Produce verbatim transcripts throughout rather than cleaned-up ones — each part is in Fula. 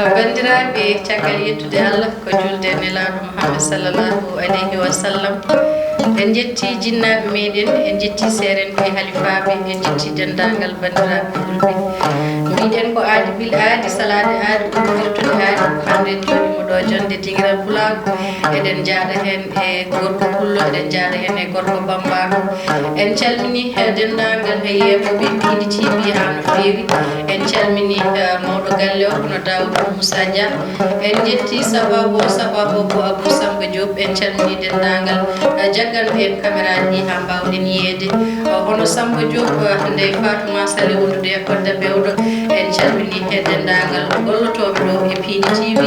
Banndiraaɓe, caggal yettude Allah, ko julde e Nelaaɗo Muhammad sallallahu alayhi wa sallam, en njetti jinnaaɓe meɗen, en njetti seerenɓe halifaaɓe, en njetti denndaangal banndiraaɓe fulɓe. Mbiɗen ko aadi bil aadi, salaade aadi, ko firtude aadi. Hannde en jooɗiima ɗo jonnde dingiral pulaagu. Eɗen njaaɗa heen e gorko pullo, eɗen njaaɗa heen e gorko bambaano. En calminii, eh, denndaangal, eh, yeeɓooɓe Piindi T V haa no feewi. En calminii, eh, mawɗo galle o, hono Daawuda Moussa Dia. En njetti sababu o, sababu o ko Abou Samba Diop. En calminii denndaangal, eh, jagganɓe en kameraaji ɗi haa mbaawɗen yiyeede. Eh, hono Samba Diop, eh, ndey Fatouma Sale wondude e Kodda Bewɗo. En calminii e denndaangal gollotooɓe ɗo e Piindi T V.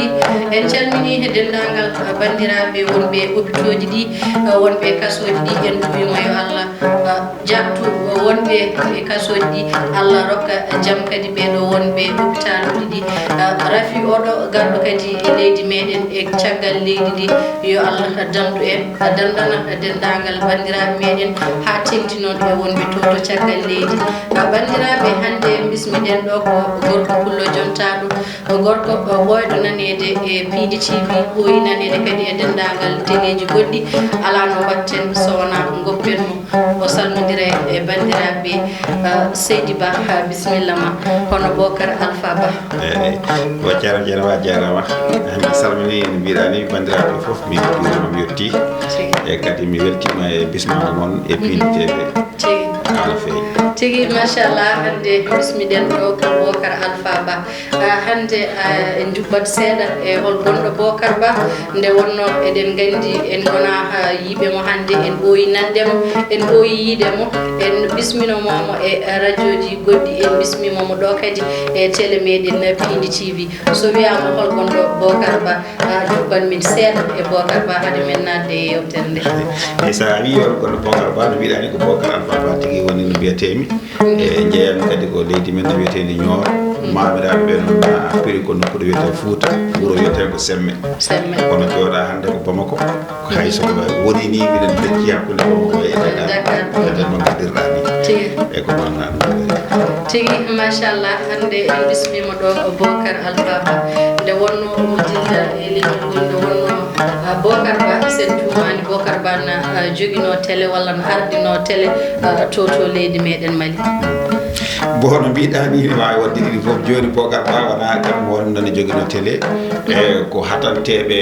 En calminii e denndaangal, eh, banndiraaɓe wonɓe e opitooji ɗi, eh, wonɓe e kasooji ɗi. En duwiima yo Allah, eh, jaɓtu wonɓe e kasooji ɗi. Allah rokka jam kadi ɓee ɗo wonɓe e opitaaluuji ɗi. Eh, rafi oɗo garɗo kadi e leydi meɗen e caggal leydi ndi, yo Allah dandu en, dandana denndaangal banndiraaɓe meɗen haa teŋti noon e wonɓe to, to caggal leydi. Eh, banndiraaɓe, hannde bismiɗen ɗo ko gorko pullo jontaaɗo, gorko, eh, ɓooyɗo naneede e Piindi T V, ɓooyi naneede kadi e denndaangal teleeji goɗɗi. Alaa no mbaɗten so wonaa ngoppen mo, o salmondira e banndiraaɓe, eh, Seydi Ba, eh, bisimilla ma, hono Bocar Alpha Ba. Eeyi, ko ceerno Jeynaba, a jaaraama. Mi salminii, no mbiɗaa ni, banndiraaɓe fof, mi juuriima, mi yettii. Tigi. E kadi mi weltiima e bismannde mon e Piindi T V. Tigi. Haa no feewi. Tigi, machallah, hannde bismiɗen ɗo ko Bocar Alpha Ba. Ah, hannde, ah, en njuppat seeɗa e hol gonɗo Bocar Ba. Nde wonnoo eɗen nganndi en ngonaa, ah, yiiɓe mo hannde, en ɓooyi nande mo, en ɓooyi yiide mo, en bisminooma mo e radiooji goɗɗi, en bismiima mo ɗo kadi e télé meɗen Piindi T V. So wiyaama hol gonɗo Bocar Ba, ah, juppan min seeɗa e Bocar Ba hade men naatde e yeewtere nde. Eyi, so a wii hol gonɗo Bocar Ba, no mbiɗaa ni ko Bocar Alpha Ba tigi woni no mbiyetee-mi. E, njeeyam kadi ko leydi men no wiyeteendi Nioro. Maamiraaɓe ɓe noon na piri ko nokku ɗo wiyetee Fuuta, wuro wiyetee ko Semme. Semme. Kono jooɗaa hannde ko Bamako. Ko hay so ko woni ni, miɗen pecci hakkunde Bamako e Dakar. Dakar. Nden noon mbaɗirɗaa ni. Tigi. E ko noon na ɗum waɗi. Tigi, machallah, hannde en bismiima ɗo Bocar Alpha Ba. Nde wonnoo o dilla e leñol ngol, nde wonnoo, ah, Bocar Ba, sen juumaani, Bocar Ba na, ah, joginoo télé walla na ardinoo télé, ah, to, to leydi meɗen Mali. Bon, no mbiɗaa ni, ne waawi waɗde ɗiɗi fof. Jooni Bocar Ba wonaa kam wonno no joginoo télé. E ko hatanteeɓe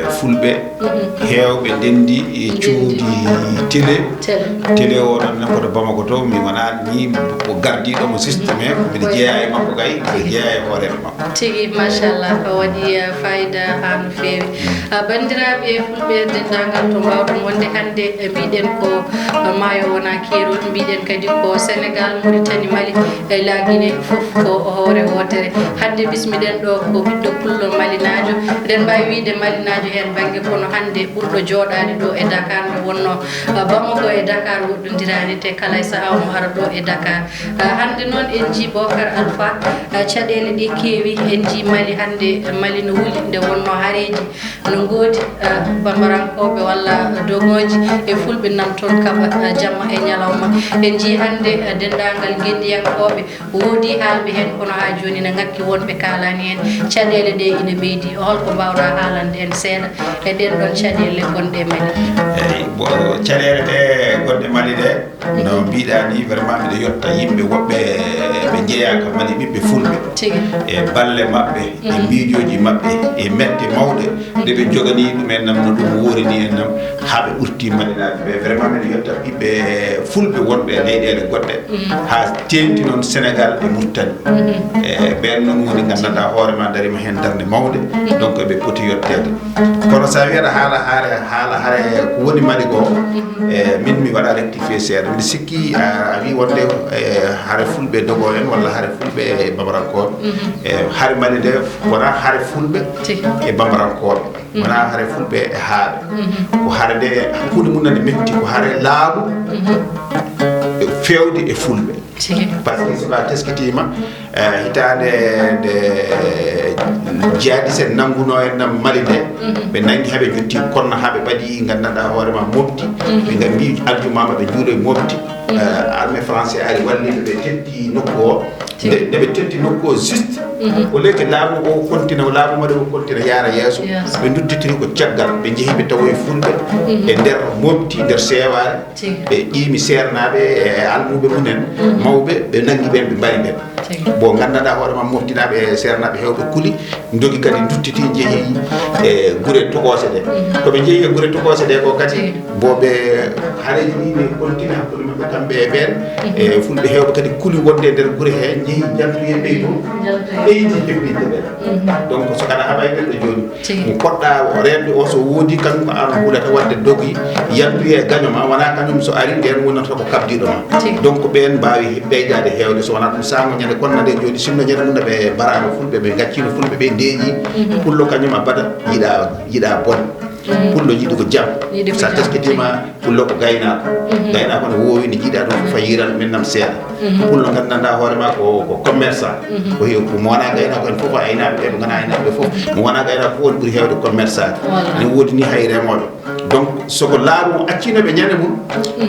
fulɓe heewɓe ndenndi e coodi télé. Télé. Télé o noon, koto Bamako to, mi wonaa ni ko gardiiɗo mo système, mbiɗa jeyaa e makko kay, mbiɗa jeyaa e hooreeɓe makko. Tigi, machallah, ko waɗi, eh, fayida haa no feewi. Ah, banndiraaɓe fulɓe denndaangal to mbaawɗon wonde hannde, eh, mbiɗen ko, eh, maayo wonaa keerol, mbiɗen kadi ko Sénégal, Mauritanie, Mali, e La Guinée fof ko hoore wootere. Hannde bismiɗen ɗo ko ɓiɗɗo pullo malinaajo. Eɗen mbaawi wiyde malinaajo heen bannge, kono hannde ɓurɗo jooɗaade ɗo e Dakar nde wonnoo, ah, Bamako e Dakar woɗɗondiraani, te kala e sahaa omo ara ɗo e Dakar. Ah, hannde noon en njii Bocar Alpha, ah, caɗeele ɗe keewi, en njii Mali hannde, Mali no wuli nde wonnoo hareeji no ngoodi, ah, bambarankooɓe walla dogooji e fulɓe nan toon kaɓa, ah, jamma e ñalawma. En njii hannde, ah, denndaangal ngenndiyankooɓe, woodi haalɓe heen, kono haa jooni ne ngakki wonɓe kaalaani heen. Caɗeele ɗe ina ɓeydi. Holko mbaawɗaa haalande en seeɗa e ɗeen ɗoon caɗeele gonɗe e Mali? Eyi, bo, caɗeele ɗe gonɗe Mali ɗe, no mbiɗaa ni, vraiment mbiɗo yetta yimɓe woɓɓe ɓe njeyaa ka Mali, ɓiɓɓe fulɓe. Tigi. E balle maɓɓe, e miijooji maɓɓe, e mette mawɗe ɗe ɓe njoganii ɗum en nam, no ɗum woori ni en nam, haa ɓe ɓurti Malinaaɓe ɓe. Vraiment mbiɗo yetta ɓiɓɓe fulɓe wonɓe e leyɗeele goɗɗe, haa teeŋti noon Sénégal e Mauritanie. E ɓeen noon woni nganndanɗaa hoore ma dariima heen darnde mawnde, donc eɓe poti yetteede. Kono so a wiyata haala hare, haala hare ko woni Mali ko, e min mi waɗa rectifié seeɗa. Mbiɗa sikki a, a wii wonde, e, hare fulɓe dogo en walla hare fulɓe e bambarankooɓe. E hare Mali nde wonaa hare fulɓe e bambarankooɓe. Wonaa hare fulɓe e haaɓe. Ko hare nde hakkunde mum nane metti, ko hare laamu e feewde e fulɓe. Tigi. Par ce que so a teskitiima, eh, hitaande nde jihadiste en nanngunoo en nam Mali nde, ɓe nanngi haa ɓe njotti Konna, haa ɓe mbaɗi nganndanɗaa hoore ma Mopti, ɓe nga mbi aljuma maɓɓe juulo e Mopti. Eh, armée français ari walli ɓe, ɓe tetti nokku o. Nde, nde ɓe tetti nokku o juste, au lieu que laamu o continue, laamu Mali o continue yaara yeeso, ɓe nduttitiri ko caggal, ɓe njehi ɓe tawoyi fulɓe e nder Mopti, nder Seewaare. Tigi. Ɓe ƴiimi seernaaɓe e almuuɓe mumen mawɓe, ɓe nanngi ɓeen, ɓe mbari ɓeen. Tigi. Bon, nganndanɗaa hoore ma, moftinaaɓe e seernaaɓe heewɓe kuli, ndogi kadi nduttiti, njehi e gure tokoose ɗe. Ko ɓe njehi e gure tokoose ɗe ko kadi, tigi, bo ɓe hareeji ɗi ne continue hakkunde maɓɓe kamɓe e ɓeen. E fulɓe heewɓe kadi kuli wonde e nder gure he, njehi njaltoyi e ɓeydo. Njaltoyi. Ɓeydi hebbinde ɓeen. Donc, so kana haɓay ɓeen ɗo jooni. Tigi. Mo poɗɗa reende o, so woodi kañum ko an hulata waɗde dogi, yaltoyi e gaño ma, wona kañum so ari ndeen wonata ko kabdiɗo ma. Tigi. Donc ɓeen mbaawi ɓeydaade heewde, so wonaa ɗum saango ñande kono nde jooni sinno ñande ɗum ɓe mbaraano fulɓe, ɓe ngaccino fulɓe, ɓe ndeeƴi. Pullo kañum a bada yiɗa, yiɗa bon. Pullo yiɗi ko jam. Yiɗi ko jam. Sa teskitiima, pullo ko gaynaako. Gaynaako ne woowi, ne jiiɗa ɗum fof a yiiran min nam seeɗa. Pullo nganndanɗaa hoore ma ko, ko commerçant. Ko heew ko mo wona gaynaako en fof, aynaaɓe ɓe, ɓe ngona aynaaɓe ɓe fof, mo wona gaynaako fof on ɓuri heewde commerçant. Voilà. Ne woodi ni hay remooɓe. Donc so ko laamu accino ɓe ñande mum,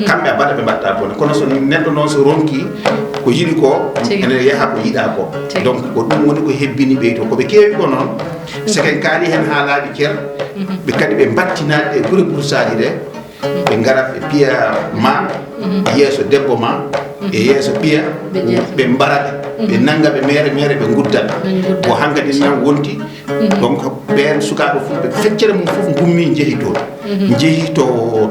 kamɓe a mbaɗa ɓe mbaɗta bone. Kono so neɗɗo noon so ronki ko yiɗi ko, tigi, ene yaha ko yiɗa ko. Tigi. Donc ko ɗum woni ko hebbini ɓe to. Ko ɓe keewi ko noon, so ken kaali heen haalaaji cer, ɓe kadi ɓe mbattinaade e gure bursaaji ɗe, ɓe ngara ɓe piya ma, yeeso debbo ma, e yeeso piya, ɓe mbara ɓe, ɓe nannga ɓe meere meere, ɓe ngudda ɓe. Ɓe ngudda. Ko hankadi nan wonti. Donc ɓeen sukaaɓe fulɓe feccere mum fof ngummi njehi toon. Njehi to,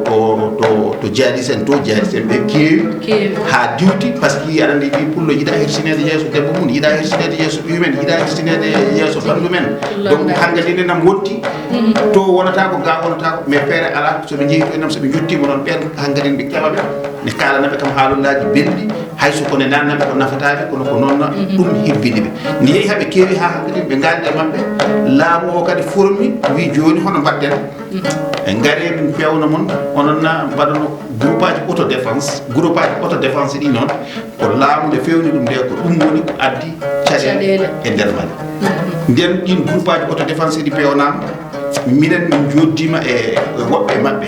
to, to, to jihadiste en to, jihadiste en ɓe keewi. Keewi. Haa diwti, par ce que aɗa anndi ɓii pullo yiɗa hersineede yeeso debbo mum, yiɗa hersineede yeeso ɓiyum en, yiɗa hersineede yeeso ɓanndu men. Donc hankadi ne nam wonti. To wonata ko ga wonata ko, mais feere alaa, so ɓe njehi to enam, so ɓe njottiima noon, ɓeen hankadi ɓe keɓa ɓe, ne kaalana ɓe kam haalullaaji belɗi, hay so ko ne nanna ɓe ko nafata ɓe, kono ko noon ɗum hebbini ɓe. Nde yehi haa ɓe keewi haa hankadi ɓe ngaali e maɓɓe, laamu o kadi formi, wi jooni hono mbaɗden? En ngari min pewna mon, onon na mbaɗano groupage autodéfense, groupage autodéfense ɗi noon, ko laamu nde fewni ɗum nde, ko ɗum woni ko addi caɗeele. Caɗeele. E nder Mali. Nden ɗin groupage autodéfense ɗi pewnama, minen min joddima e, e woɓɓe e maɓɓe.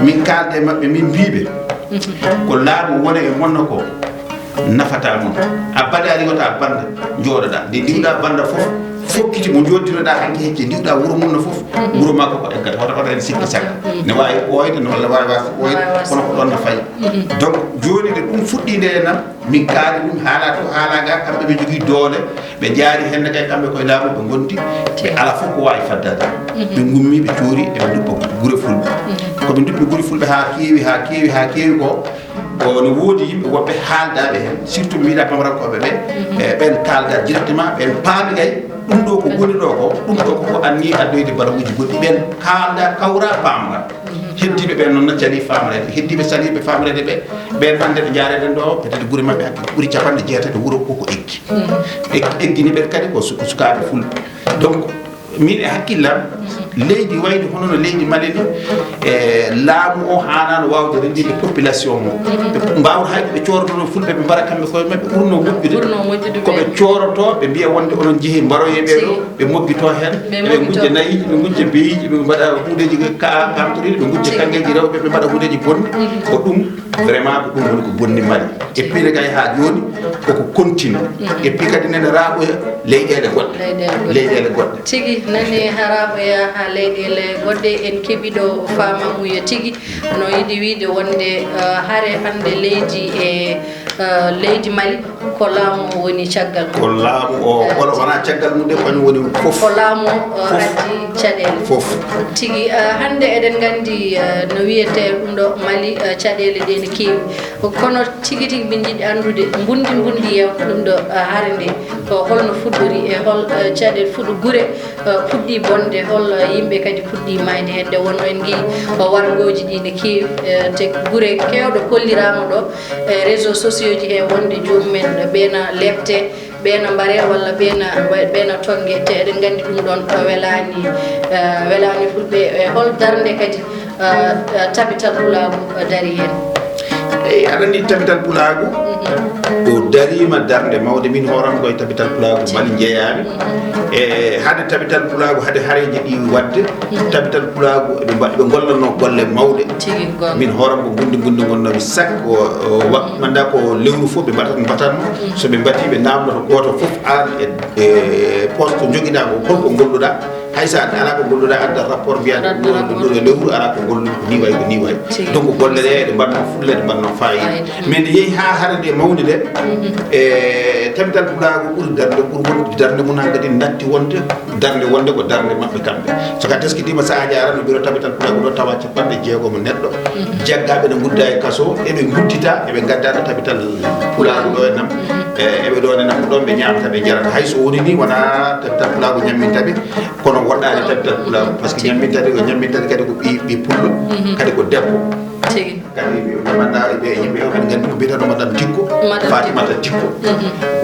Min kaalda e maɓɓe, min mbiɓe, ko laamu wona e monno ko nafata mon. A bada riwata banda, jooɗoɗa. Nde ndiwɗa banda fof, fokkiti mo joddinoɗa hanki hecce, ndiwɗa wuro mum no fof, wuro makko ko eggata. Hoto, hoto en sikki sakka. Ne wawi ɓooyde, no walla wawi wasa ɓooyde, kono ko ɗon no fayi. Donc, joni nde ɗum fuɗɗi nde nam, min kaali ɗum, haala to, haala ga, kamɓe ɓe jogii doole, ɓe jaari henne kay, kamɓe koye laamu ɓe ngondi, ɓe ala fof ko wawi faddade. Ɓe ngummi, ɓe coori, eɓe duppa gure fulɓe. Ko ɓe duppi gure fulɓe ha keewi, ha keewi, ha keewi ko, ko no woodi yimɓe woɓɓe haaldaɓe hen, surtout mbiɗa Bamarankooɓe ɓe, e ɓen kaalda directement, ɓen paami kay, ɗum ɗo ko woni ɗo ko, ɗum ɗo ko, ko anni addoyde baraguji goɗɗi, ɓen kaalda kawra paamra. Heddiiɓe ɓen noon no cali faamreede, heddiiɓe caliiɓe faamreede ɓe, ɓen hannde ɓe njaareten ɗo, peut-être gure maɓɓe hakke ɓuri capanɗe jeetati wuro ko ko eggi. Egg-, eggini ɓen kadi ko su-, ko sukaaɓe fulɓe. Donc, min e hakkillam, leydi wayde hono no leydi Mali ni, e laamu o haanano waawde renndinde population mum. Ɓe mbaawata hay ɓe coorotono fulɓe, ɓe mbara kamɓe koye maɓɓe, ɓurno moƴƴude. Ɓurno moƴƴude ko ɓe ɓe. Cooroto, ɓe mbiya wonde onon njehi mbaroye ɓe ɗo, ɓe moggito heen, ɓe moggito. Ɓe ngujja nayiiji, ɓe ngujja beyiiji, ɓe mbaɗa huundeeji ka-, kamtoriiɗi, ɓe ngujja kanngeeji rewɓe, ɓe mbaɗa huundeeji bonɗi. Ko ɗum, vraiment, ko ɗum woni ko bonni Mali. Et puis ne kay haa jooni, koko continue. Et puis kadi nene raaɓoya leyɗeele goɗɗe. Leyɗeele goɗɗe. Leyɗeele goɗɗe. Tigi, nani haa raaɓoya haa leyɗeele goɗɗe. En keɓi ɗo faamamuya tigi. No yiɗi wiyde wonde, eh, hare hannde leydi e, eh, leydi Mali, ko laamu o woni caggal mum. Ko laamu o, eh, wala wonaa caggal mum de, ko kañum woni fof. Ko laamu o, eh, addi caɗeele. Fof. Tigi, eh, hannde eɗen nganndi, eh, no wiyetee ɗum ɗo Mali, eh, caɗeele ɗe ne keewi. Kono tigi tigi min njiɗi anndude mbundi mbundi yeewta ɗum ɗo, eh, hare nde. Ko holno fuɗɗori e hol, eh, caɗeele fuɗɗo gure, eh, puɗɗi bonde, hol, eh, yimɓe kadi puɗɗi maayde heen? Nde wonno en ngi ko warngooji ɗi ne keewi, eh, te gure keewɗo kolliraama ɗo, eh, réseaux sociaux ji he wonde jomumen ɓeena lepte, ɓeena mbare walla ɓeena, ɓeena tonnge, te eɗen nganndi ɗum ɗoon ko welaani, eh, welaani fulɓe. E hol darnde kadi, eh, eh, tabital pulaagu, eh, dari heen? Eyi, aɗa anndi tabital pulaagu, o dariima darnde mawde. Min hooram koye tabital pulaagu Mali njeyaami. E hade tabital pulaagu, hade hareeji ɗi waɗde, tabital pulaagu eɓe mba-, eɓe ngollanno golle mawɗe. Min hooram ko bunndi bunndi ngonnoomi sak, o, o wa-, manda ko lewru fof ɓe mbatat-, mbatatno. So ɓe mbaɗi, ɓe namdoto gooto fof, aan e, e poste ko njogiɗaa ko, holko ngolluɗaa. Hay so a alaa ko ngolluɗaa, adda rapport mbiyaa ɗo, ɗo, ɗo, ɗo lewru alaa ko ngolluɗo, ko ni wayi, ko ni wayi. Donc golle ɗe eɗe mbaɗno fulla, eɗe mbaɗno fayida. Mais nde yehi haa hare nde mawni nde, e tabital pulaagu ɓuri darnde, ɓuri wonde darnde mum han kadi natti wonde darnde, wonde ko darnde maɓɓe kamɓe. So ka teskidiima, so a jaara no biro tabital pulaagu ɗo, tawa capanɗe jeegom neɗɗo jaggaaɓe ne ngudda e kaso, eɓe nguddita, eɓe ngadda ɗo tabital pulaagu ɗo e nam, e, eɓe ɗo ne nam, ko ɗon ɓe ñaamata, ɓe jarata. Hay so woni ni wonaa tabital pulaagu ñamminta ɓe, kono woɗɗaani tabital pulaagu, par ce que ñamminta ɓe, ko ñamminta ɓe kadi ko ɓi, ɓi pullo, kadi ko debbo. Kadi ɓe manda ɓe yimɓe o, ɓen nganndi ko mbiyata ɗo Madame Dikko, Fatimata Dikko.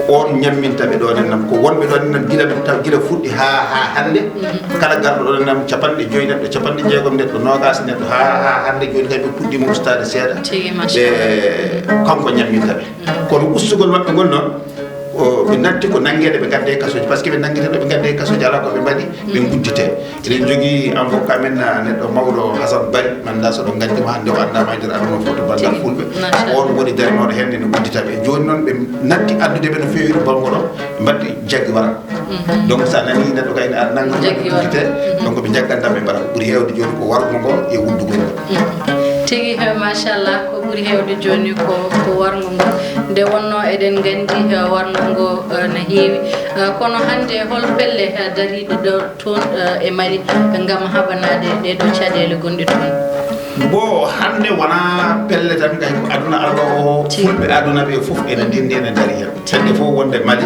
On ñamminta ɓe ɗon e nam, ko wonɓe ɗon e nam gila, taw gila fuɗɗi haa, haa hannde. Kala garɗo ɗon e nam, capanɗe joyi neɗɗo, capanɗe jeegom neɗɗo, noogaas neɗɗo, haa, haa hannde jooni kadi ɓe puɗɗiima ustaade seeɗa. Ɓe, kanko ñamminta ɓe. Kono ustugol maɓɓe ngol noon, o, ɓe natti ko nanngeede, ɓe ngadde e kasooji, par ce que ɓe nanngeteeɗo, ɓe ngadde e kasooji, alaa ko ɓe mbaɗi, ɓe nguddite. Eɗen njogii avocat men, ah, neɗɗo mawɗo Hasan Bari, mi anndaa so ɗon nganndi mo hannde, o anndaama e nder aduna o fof to banngal Fulɓe. On woni darinooɗo heen, ene uddita ɓe. Jooni noon, ɓe natti addude ɓe no feewiri banngo ɗo, ɓe mbaɗi jaggi wara. Donc, so a nanii neɗɗo kay ne aɗa nannga ɗum, jaggi wara, uddite, donc ɓe njaggan tan ɓe mbaɗa ko ɓuri heewde jooni ko wargo ngo e uddugol ngo. Tigi, eh, machallah, ko ɓuri heewde jooni ko, ko wargo ngo. Nde wonnoo eɗen nganndi, eh, wargo ngo, eh, no heewi. Eh, kono hannde hol pelle, eh, dariiɗe ɗo toon, eh, e Mali ngam haɓanaade ɗee ɗoo caɗeele gonɗe toon? Bon, hannde wonaa pelle tan, kay ko aduna Allah o, fulɓe aduna ɓe fof ene ndenndi, ene ndarii heen. Saɗde fof wonde Mali,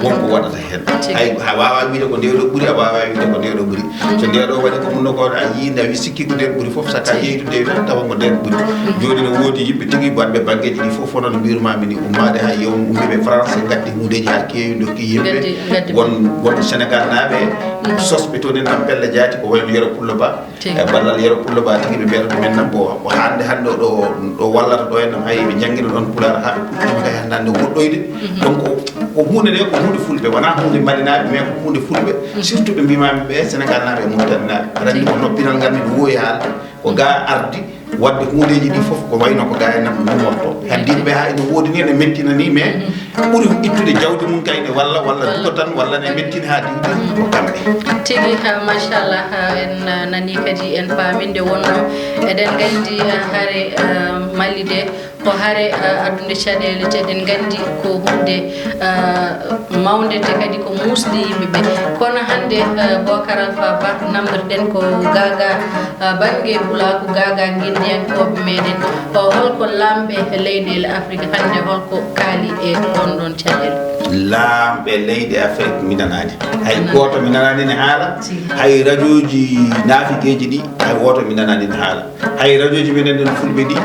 won ko waɗata heen. Hay a waawaa wiyde ko ndee ɗoo ɓuri, a waawaa wiyde ko ndee ɗoo ɓuri. So ndee ɗoo waɗi ko mun ko a yii, nde a wi sikki ko ndeen ɓuri fof, saka ƴeytude e fof tawa ko ndeen ɓuri. Jooni no woodi yimɓe tigi waɗɓe banngeeji ɗi fof, hono no mbiirumaami ni, ummaade hay yo ummiiɓe France, ngaddi huundeeji haa keewi, ndokki yimɓe. Ngaddi, ngaddi. Won, won Senegal naaɓe, sosɓe toon en am pelle jaati, ko wayno Yero Pullo Ba. E ballal Yero Pullo Ba tigi, ɓe mbiyata ɗumen nam, ko, ko hannde, hannde o ɗo, ɗo wallata ɗo en nam, hay ɓe njanngina ɗoon Pulaar haa ɓe puɗɗiima kay hannde, hannde woɗɗoyde. Donc, ko, ko huunde nde, ko huunde fulɓe, wonaa huunde malinaaɓe, mais ko huunde fulɓe. Surtout ɓe mbiimaami ɓe Senegal naaɓe e Mauritanie naaɓe. Aɗa anndi ko noppinal ngal miɗo woowi haalde, ko ga ardi waɗde huundeeji ɗi fof, ko wayno ko ga en nam numorto. Heddiiɓe ɓe haa ina woodi ni, ene mettina ni, mais ɓuri ittude jawdi mum kay ne walla, walla duko tan, walla ne mettina haa diwdi ko kamɓe. Tigi, ha, machallah, ha, en, uh, nani kadi en paami nde wonno eɗen nganndi, uh, hare, uh, Mali de ko hare, uh, addude caɗeele, te eɗen nganndi ko huunde, uh, mawnde, te kadi ko muusde yimɓe ɓe. Kono hannde, uh, Bocar Alpha Ba, namdoɗen ko gaagaa, uh, bannge pulaaku, gaagaa ngenndiyankooɓe meɗen. O, holko laamɓe leyɗeele Afrik hannde, holko kaali e on ɗon caɗeele? Laamɓe leyɗe Afrik mi nanaani. Hay gooto mi nanaani ne haala. Hay rajooji naafigeeji ɗi, hay wooto mi nanaani ne haala. Hay rajooji meɗen ɗon fulɓe ɗi,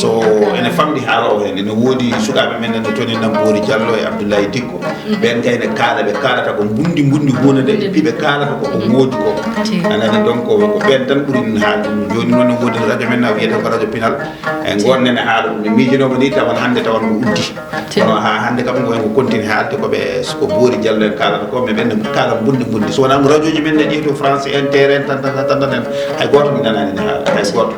so ene famɗi haala o heen. Ene woodi sukaaɓe men no toon en Boori Jallo e Abdoulaye Dikko. Ɓeen kay ne kaala, ɓe kaalata ko mbunndi mbunndi huunde nde, e ɓe kaalata ko ko moodi ko. A nani, donc, ko ɓeen tan ɓuri min haalde ɗum. Jooni noon ne woodi radio men na wiyetee ko radio Pinal. E ngoon nene haala ɗum. Mi miijinooma ni tawan hannde tawan ko uddi. Kono haa hannde kam ko en ko continue haalde ko ɓe ko Boori Jallo en kaalata ko, mais ɓen ne kaala mbunndi mbunndi. So wonaa mo rajooji men ne ƴeeto France Inter en tan, tan, tan, tan, tan, hay gooto mi nanaani ne haala, hay gooto.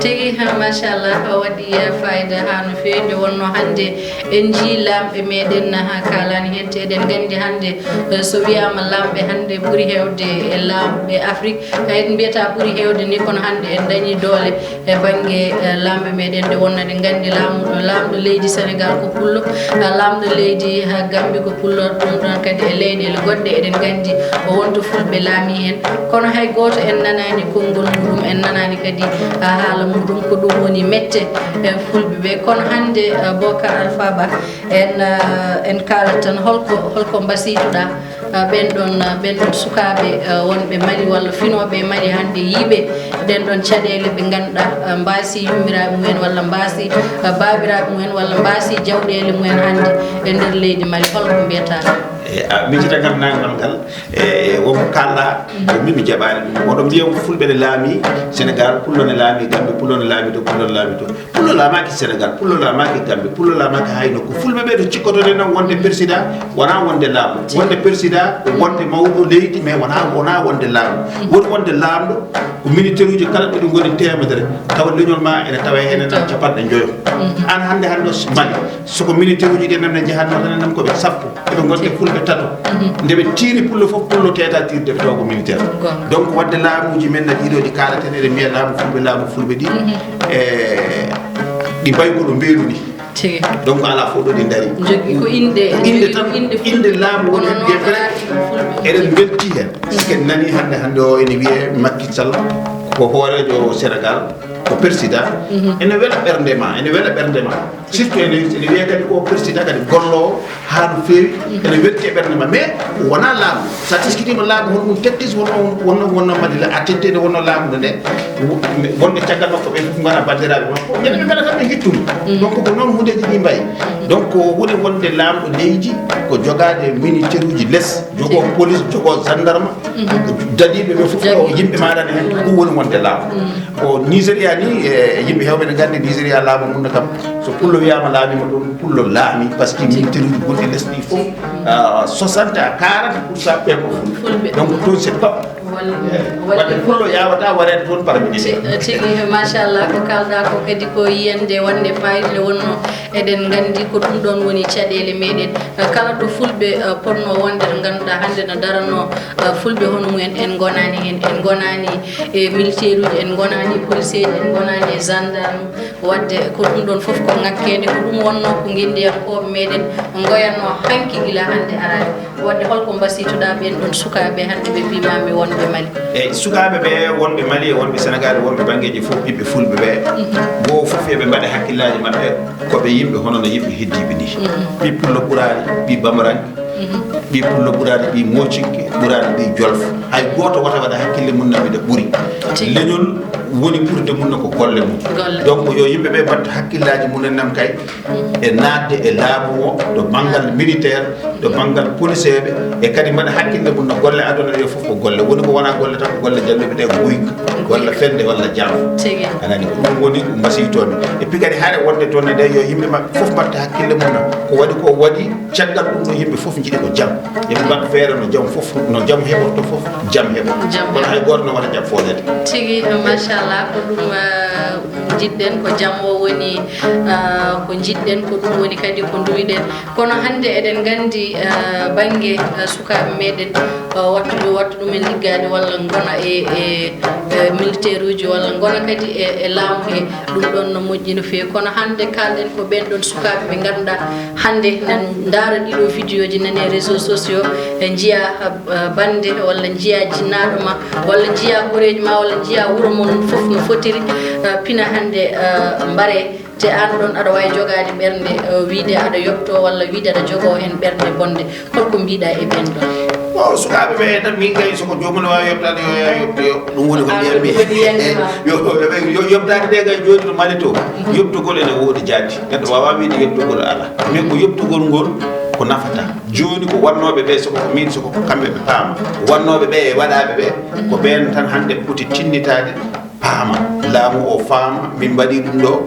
Tigi, ha, machallah, o waɗi, eh, fayida haa no feewi. Nde wonno hannde en njii laamɓe meɗen, ha, kaalaani heen, te eɗen nganndi hannde, eh, so wiyaama laamɓe hannde ɓuri heewde e laamɓe Afrik, kay en mbiyata ɓuri heewde ni, kono hannde en dañi doole e bannge, eh, laamɓe meɗen, nde wonno eɗen nganndi laamu-, laamɗo leydi Senegal ko pullo, eh, laamɗo leydi, eh, Gambi ko pullo, ɗum ɗon kadi e leyɗeele goɗɗe eɗen nganndi o wonto fulɓe laami heen. Kono hay gooto en nanaani konngol muɗum, en nanaani kadi, eh, haala muɗum, ko ɗum woni mette, eh, fulɓe ɓe. Kono hannde, eh, Bocar Alpha Ba, en, eh, en kaalat tan holko, holko mbasiytoɗaa? Ah, ɓen ɗon, ah, ɓen ɗon sukaaɓe, ah, wonɓe Mali walla finooɓe e Mali hannde, yiiɓe ɗen ɗon caɗeele, ɓe ngannduɗaa, ah, mbaasi yummiraaɓe mumen walla mbaasi, ah, baabiraaɓe mumen walla mbaasi jawɗeele mumen hannde e nder leydi Mali, holko mbiyataa? E, E, a, min cita ngam nangal ngal, e, wonko kalɗa, ko min mi jaɓaani ɗum. Oɗon mbiya ko fulɓe ne laami Sénégal, pullo ne laami Gambie, pullo ne laami to, pullo ne laami to. Pullo laamaaki Sénégal, pullo laamaaki Gambie, pullo laamaaki hay nokku. Fulɓe ɓe to cikkotoɗen noon wonde président, wonaa wonde laamu. Wonde président, ko wonde mawɗo leydi, mais wonaa, wonaa wonde laamu. Woni wonde laamɗo, ko militaire uji kala ɗo ɗi ngoni teemedere, tawa leñol ma ene tawa heen en capanɗe njoyo. An hannde hannde o Mali, so ko militaire uji ɗi nan ne njahatno tan en ko ɓe sappo. Eɓe ngonde fulɓe tato. Nde ɓe tiiri pullo fof, pullo teeta tiirde ɓe tawa ko militaire. Donc, wadde laamuuji men na ɗiɗo ɗi kaalaten, eɗen mbiya laamu fulɓe, laamu fulɓe ɗi, e ɗi mbayi ko ɗo mbeelu ni. Tigi. Donc, alaa fof ɗo ɗi ndari. Jogii ko innde, ko innde tan, ko innde laamu woni heen, bien vrai, eɗen mbeltii heen. Sike nani hannde, hannde o ene wiyee Macky Sall ko hooreejo Sénégal, ko président. Ene wela ɓernde ma, ene wela ɓernde ma. Surtout ene, ene wiyee kadi ko président kadi golloowo haa no feewi, ene welti e ɓernde ma. Mais wonaa laamu. So a teskitiima laamu, hono ɗum tettis wonno, wonno, wonno Mali la, a tettede wonno laamu nde, wonɓe caggal makko ɓe fof ngona banndiraaɓe makko. Ñande ɓe mbaɗata ɓe ngittuno. Donc ko noon huundeeji ɗi mbayi. Donc ko woni wonde laamɗo leydi ko jogaade militaire uji les, jogoo police, jogoo gendarme, dadiiɓe ɓe fof ko yimɓe maaɗa ne heen, ko ɗum woni wonde laamu. Ko Nigéria ni, e yimɓe heewɓe ne nganndi Nigéria laamu mum ne kam, so pullo wiyaama laamiima ɗum, pullo laami, par ce que militaire uji gonɗi les ɗi fof, ah, soixante à quarante pour cent ɓe ko fulɓe. Donc toon c'est top. Wadde pullo yaawataa wareede toon par ministre. Tigi, machallah, ko kalɗa ko kadi ko yiyande wonde fayida nde wonno. Eɗen nganndi ko ɗum ɗoon woni caɗeele meɗen. Eh, kala ɗo fulɓe, eh, potno wonde, to ngannduɗaa hannde no daranno, eh, fulɓe hono mumen, en ngonaani heen, en ngonaani e militaire uji, en ngonaani e police eji, en ngonaani e gendarme. Wadde ko ɗum ɗoon fof ko ŋakkeende, ko ɗum wonno ko ngenndiyankooɓe meɗen ngoyanno hanki gila hannde araade. Wadde holko mbasiytoɗaa ɓeen ɗoon sukaaɓe hannde ɓe mbiimaami wonɓe Mali? Eyi, sukaaɓe ɓe wonɓe Mali e wonɓe Sénégal e wonɓe banngeeji fof, ɓiɓɓe fulɓe ɓe, gooto fof eɓe mbaɗa hakkillaaji maɓɓe ko ɓe yimɓe hono no yimɓe heddiiɓe ni. Ɓii pullo ɓuraani ɓii bamaraŋke, ɓii pullo ɓuraani ɓii moocinke, ɓuraani ɓii jolfo. Hay gooto wota waɗa hakkille mum na wiɗa ɓuri. Leñol woni ɓurde mum no ko golle mum. Donc yo yimɓe ɓe mbaɗta hakkillaaji mum en nam kay e naatde e laamu o, to banngal militaire, to banngal poliseeɓe, e kadi mbaɗa hakkille mum no golle aduna ɗe fof ko golle. Woni ko wonaa golle tan ko golle jalluɓe ɗe ko guyka, walla fende, walla jam. Tigi. A nani, ko ɗum woni ko mbasiytoomi. Et puis kadi hare wonde toon ne nde yo yimɓe maɓɓe fof mbaɗta hakkille mum na. Ko waɗi ko waɗi, caggal ɗum ɗo yimɓe fof njiɗi ko jam. Yimɓe mbaɗa feere no jam fof, no jam heɓorto fof, jam heɓa. Kono hay gooto no wata jam foolede. Tigi, machallah, ko ɗum, eh, njiɗɗen, ko jam o woni, eh, ko njiɗɗen, ko ɗum woni kadi ko nduwiɗen. Kono hannde eɗen nganndi, eh, bannge, eh, sukaaɓe meɗen, eh, wattu, wattu ɗumen liggaade walla ngona e, e, e militaire uji walla ngona kadi e, e laamu he, ɗum ɗoon no moƴƴi no feewi. Kono hannde kalɗen ko ɓeen ɗoon sukaaɓe ɓe ngannduɗaa hannde nan ndaara ɗiɗo vidéo ji nani e réseaux sociaux, e njiya, eh, bannde walla njiya jinnaaɗo ma walla njiya horeeji ma walla njiya wuro mon fof no fotiri, eh, pina hannde, eh, mbare. Te aan ɗoon aɗa waawi jogaade ɓernde, eh, wiide aɗa yoɓto walla wiide aɗa jogoo heen ɓernde bonde. Holko mbiɗa e ɓeen ɗoon? O sukaaɓe ɓe tan, min kay soko joomum ne waawi yoɓtaade, yo yaa yoɓto, yo. Ɗum woni ko mbiyatmi. Yo, yo, yo yoɓtaade ɗe kay jooni to Mali to. Yoɓtogol ene woodi jaati. Neɗɗo waawaa wiide yoɓtogol alaa. Mais ko yoɓtogol ngol ko nafata. Jooni ko wonnooɓe ɓe, soko ko min, soko ko kamɓe ɓe paama. Wonnooɓe ɓe e waɗaaɓe ɓe, ko ɓeen tan hannde poti tinnitaade. Paama, laamu o faama, min mbaɗi ɗum ɗo,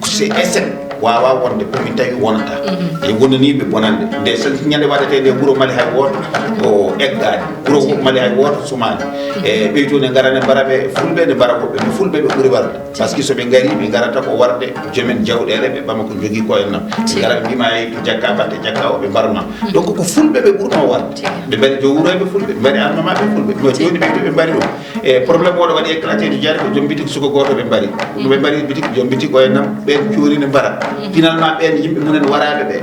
c'est échec, waawaa wonde, ko min tawi wonata. E wonaniiɓe bonande. Nde sen-, ñande waɗetee nde wuro Mali hay wooto o eggaani. Wuro Mali hay wooto sumaani. E ɓeytu ne ngara ne mbara ɓe fulɓe, ne mbara woɓɓe, ɓe fulɓe ɓe ɓuri warde. Par ce que so ɓe ngari, ɓe ngarata ko warde jomen jawɗeele, ɓe ɓama ko jogii ko en nam. Ɓe ngara ɓe mbima ay to jakka, batte jakka o, ɓe mbarma. Donc ko fulɓe ɓe ɓurno warde. Ɓe mbari joom wuroɓe fulɓe, ɓe mbari almamaɓe fulɓe. No jooni ɓeytu ɓe mbari ɗum. E problème oɗo waɗi éclaté to Diari ko joom bitik suko gooto ɓe mbari. Ko ɓe mbari bitik, joom bitik o e nam, ɓen cuuri ne mbara. Finalement ɓen yimɓe mumen waraɓe ɓe.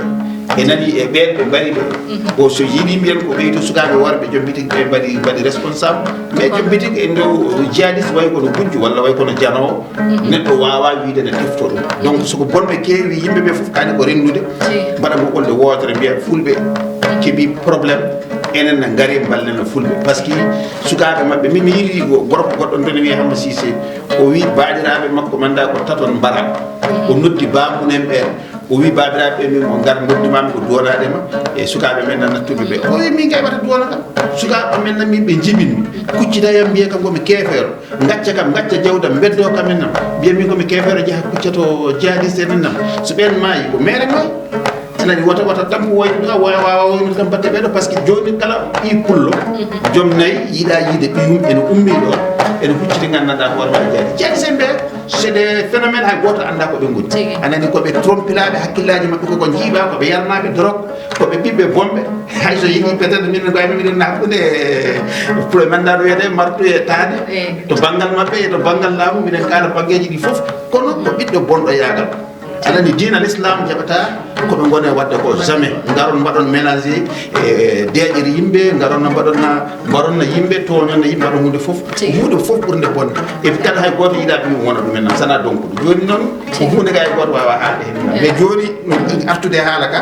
E nani e ɓen ɓe mbari ɓe. Bon, so yiɗi mbiyen ko ɓeytu sukaɓe worɓe joom bitik ɓe mbaɗi, mbaɗi responsable. Mais joom bitik e nder jihadiste way kono gujjo walla way kono janowo. Neɗɗo wawa wiide ne tefto ɗum. Donc soko bonɓe keewi, yimɓe ɓe fof kani ko rendude. Mbaɗa mo golde wotere mbiya fulɓe keeɓi problème. Enen na ngari mballen no fulɓe. Par ce que sukaɓe maɓɓe, min mi yiɗi gorko goɗɗo on to ne wiya Hamba Cissé. O wi baɗiraɓe makko manda ko taton mbara. O noddi bamunen ɓen. O wi, "Baabiraaɓe ɓe, min mo ngar noddumaami ko duwanaade ma e sukaaɓe men nan nattuɓe ɓe." O wi, "Min kay wata duwana kam. Sukaaɓe men nan min ɓe njibinmi. Kuccita yam mbiya kam ko mi keefeero. Ngacca kam, ngacca jawdam, mbeddoo kam en nam. Mbiya min ko mi keefeero, jaha kucca to jihadiste en nam. So ɓeen maayi, ko meere maayi." Anani wata, wata tampu waylude kam, wa-, wa-, waylude kam batte ɓeɗo, parce que jooni kala ɓii pullo, joom nayi yiɗa yiide ɓiyum ene ummi ɗo, ene hucciti nganndanɗaa hoore ma e jaari. Ceerno Sembé, c'est des phénomènes hay gooto annda ko ɓe ngoni. Tigi. Anani ko ɓe trompilaaɓe hakkillaaji maɓɓe, ko ko njiiɓa, ko ɓe yarnaaɓe dorog, ko ɓe ɓiɓɓe bomɓe. Hay so yehi peut-être minen ko amen miɗen hakkunde pour mannda no wiyete martu e taade. Eh. To banngal maɓɓe e to banngal laamu, miɗen kaala banngeeji ɗi fof, kono ko ɓiɗɗo bonɗo yaagal. Aɗa anndi diina l'islam jaɓata ko ɓe ngoni waɗde ko, jamais. Ngaron mbaɗon mélanger e deeƴere yimɓe, ngaron no mbaɗon na, mbaɗon na yimɓe, tooñon na yimɓe, mbaɗon huunde fof. Tigi. Huunde fof ɓurnde bonde. Et puis kala hay gooto yiɗa ɓiyum wona ɗumen nam, sana donc. Jooni noon, ko huunde kay gooto waawa haalde heen. Mais jooni, no artude haala ka,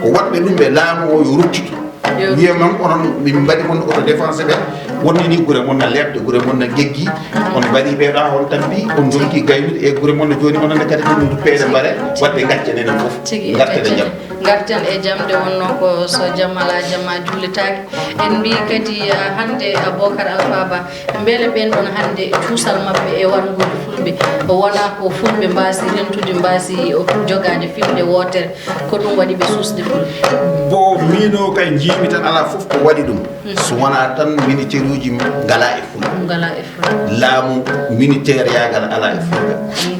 ko waɗɓe ɗum ɓe laamu o yo ruttitu. Yo. Wiya man onon min mbaɗi mon autodéfense ɓe, wonni ni gure mon na leeɓde, gure mon na geggi, on mbaɗi ɓe ɗo on tampi, on ndonki gaynude e gure mon na jooni onon ne kadi ɗum peeɗe mbare, waɗde gaccen enen fof, tigi, ngarten e jam. Ngarten e jam, nde wonno ko so jam alaa, jam a juulitaake. En mbii kadi, ah, hannde, ah, Bocar Alpha Ba, mbele ɓeen ɗon hannde cuusal maɓɓe e warngude fulɓe, wona ko fulɓe mbaasi rentude, mbaasi o jogaade fimde wootere, ko ɗum waɗi ɓe suusde fulɓe? Bo miino kay njiimi tan alaa fof ko waɗi ɗum. So wonaa tan ministeruuji ngalaa e fulɓe. Ngalaa e fulɓe. Laamu ministeriyagal alaa e fulɓe.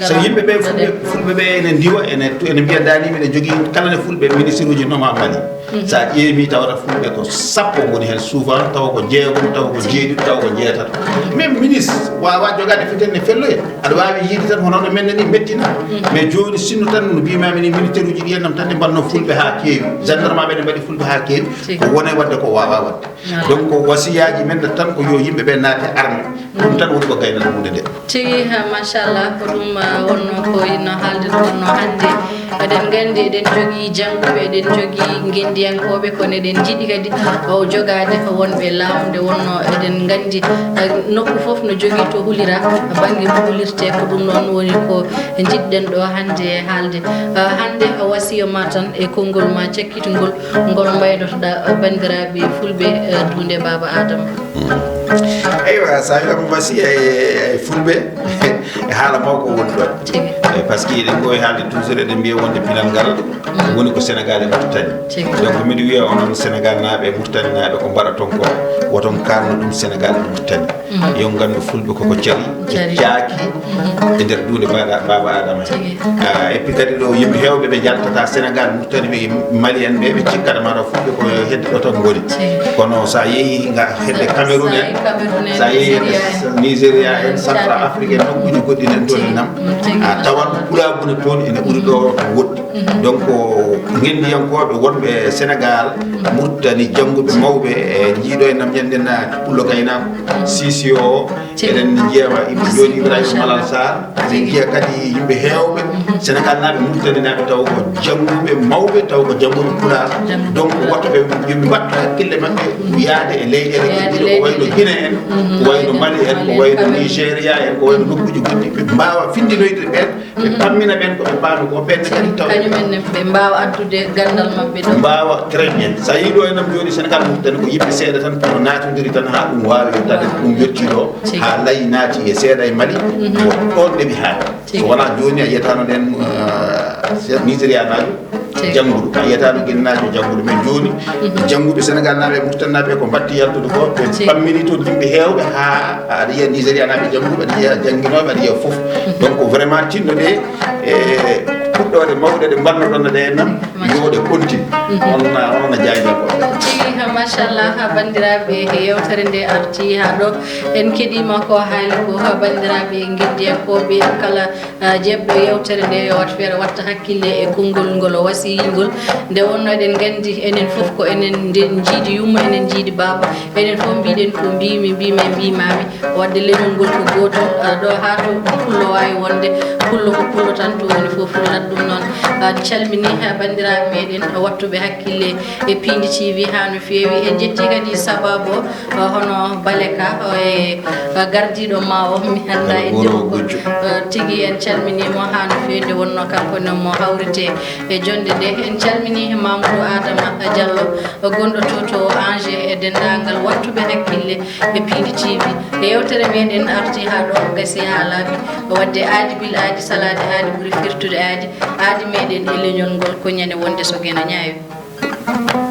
So yimɓe ɓe fulɓe, fulɓe ɓe ene ndiwa, ene, ene mbiya dani miɗen jogii kala ne fulɓe ministeruuji noma Mali. Sa ƴeewi tawata fulɓe ko sappo ngoni heen souvent, tawa ko jeegom, tawa ko jeeɗiɗo, tawa ko jeetato. Même ministre waawa jogaade fiten ne felloye. Aɗa waawi yiide tan hono no men ni mettina. Mais jooni sinno tan no mbiimaami ni ministeruuji ɗi en nam tan ɗe mbanno fulɓe haa keewi. Gendarmeɓe ne mbaɗi fulɓe haa keewi. Ko wone waɗde ko waawa waɗde. Donc wasiyaaji men tan ko yo yimɓe ɓe naate arme. Ɗum tan woni ko gaynata huunde nde. Tigi, ha, machallah, ko ɗum, ah, wonno ko inno haalde wonno hannde. Eɗen nganndi eɗen jogii jannguɓe, eɗen jogii ngenndiyankooɓe, kono eɗen njiɗi kadi o jogaade ko wonɓe laamu. Nde wonno eɗen nganndi, ah, nokku fof no jogii to hulira, bannge mo hulirte, ko ɗum noon woni ko njiɗɗen ɗo hannde haalde. Ah, hannde wasiya ma tan e konngol ma cakkitgol, ngol mbaynotoɗaa banndiraaɓe fulɓe, eh, duunde Baaba Aadama? Eywa, so a wiyaama wasiya e, e fulɓe, e haala mawko woni ɗon. Tigi. Eh, par ce que eɗen ngowi haalde toujours, eɗen mbiya wonde pinal ngal woni ko Sénégal e Mauritanie. Tigi. Donc mbiɗo wiya onon Sénégal naaɓe e Mauritanie naaɓe, ko mbaɗaton ko, woton kaarno ɗum Sénégal e Mauritanie. Yo nganndu fulɓe koko cari, ɓe caaki e nder duunde Baaba, Baaba Aadama heen. Ah, et puis kadi ɗo yimɓe heewɓe ɓe njaltata Sénégal, Mauritanie, ɓe Mali en ɓe, ɓe cikkata mataw fulɓe ko hedde ɗo tan ngoni. Kono sa yehi nga hedde Cameroun en, sa yehi hedde Nigeria en, Centre Afrique en, nokkuuji goɗɗi nan toon en nam, a tawan pulaagu ne toon ene ɓuri ɗo woɗɗi. Donc ngenndiyankooɓe wonɓe Sénégal, Mauritanie, jannguɓe mawɓe e jiiɗo e nam ñande na pullo gaynaako, C C O, eɗen njiya ma Ibra, jooni Ibrahima Malal Sarr, eɗen njiya kadi yimɓe heewɓe Sénégal naaɓe, Mauritanie naaɓe, taw ko jannguɓe mawɓe, taw ko jannguɓe pulaar. Donc woto ɓe, yo ɓe mbaɗtu hakkille maɓɓe yaade e leyɗeele keddiiɗe, ko wayno Guinée en, ko wayno Mali en, ko wayno Nigeria en, ko wayno nokkuuji goɗɗi, ɓe mbaawa finndinoyde ɓeen. Ɓe pammina ɓeen ko ɓe paami ko, ɓeen ne kadi taw kañum en ne ɓe mbaawa addude ganndal maɓɓe ɗo. Mbaawa, très bien. So a yii ɗo e nam jooni Sénégal, Mauritanie ko yimɓe seeɗa tan, kono naatondiri tan haa ɗum waawi yettaade, ko ɗum yettii ɗo, haa layi naati e seeɗa e Mali, ko ɗoon ɗeɓi haade. So wonaa jooni a yiyataano ɗeen, eh, Nigérianaajo jannguɗo, a yiyataano Guinénaajo jannguɗo, mais jooni jannguɓe Sénégal naaɓe e Mauritanie naaɓe ko mbatti yaltude ko, ɓe pammini toon yimɓe heewɓe haa aɗa yiya Nigérianaaɓe jannguɓe, aɗa yiya jannginooɓe, aɗa yiya fof. Donc vraiment tinno ɗe e puɗɗoɗe mawɗe ɗe mbannoɗon ɗe nam, yo ɗe continue. On, on no jaajal ko. Tigi, ha, machallah, ha, banndiraaɓe, yewtere nde arti ha ɗo. En keɗiima ko haali ko, ha, banndiraaɓe ngenndiyankooɓe kala, ah, jeeɓɗo yewtere nde, yo wat feere watta hakkille e konngol ngol o wasiyii ngol. Nde wonno eɗen nganndi enen fof ko enen nde njiidi yumma, enen njiidi baaba. Enen fof mbiɗen ko mbiimi, mbiimi, mbiimaami. Waɗde leñol ngol ko gootol, ah, ɗo haa to pullo waawi wonde. Pullo ko pullo tan, to woni fof pullat. Ɗum noon, en calminii banndiraaɓe meɗen wattuɓe hakkille e Piindi T V haa no feewi. En njetti kadi sababu o, hono Baleka o e gardiiɗo ma o, mi annda e Wuro jom ko Gujjo. Tigi en calminii mo haa no feewi, nde wonnoo kanko ne mo hawrite e jonnde nde. En calminii Mamadou Adama Diallo, gonɗo to, to Angers, e denndaangal wattuɓe hakkille e Piindi T V. E yewtere meɗen arti haa ɗo, gasi haa laaɓi. Wadde aadi bil aadi, salaade aadi ɓuri firtude aadi. Aadi meɗen e leñol ngol ko ñande wonde so geno ñaawi.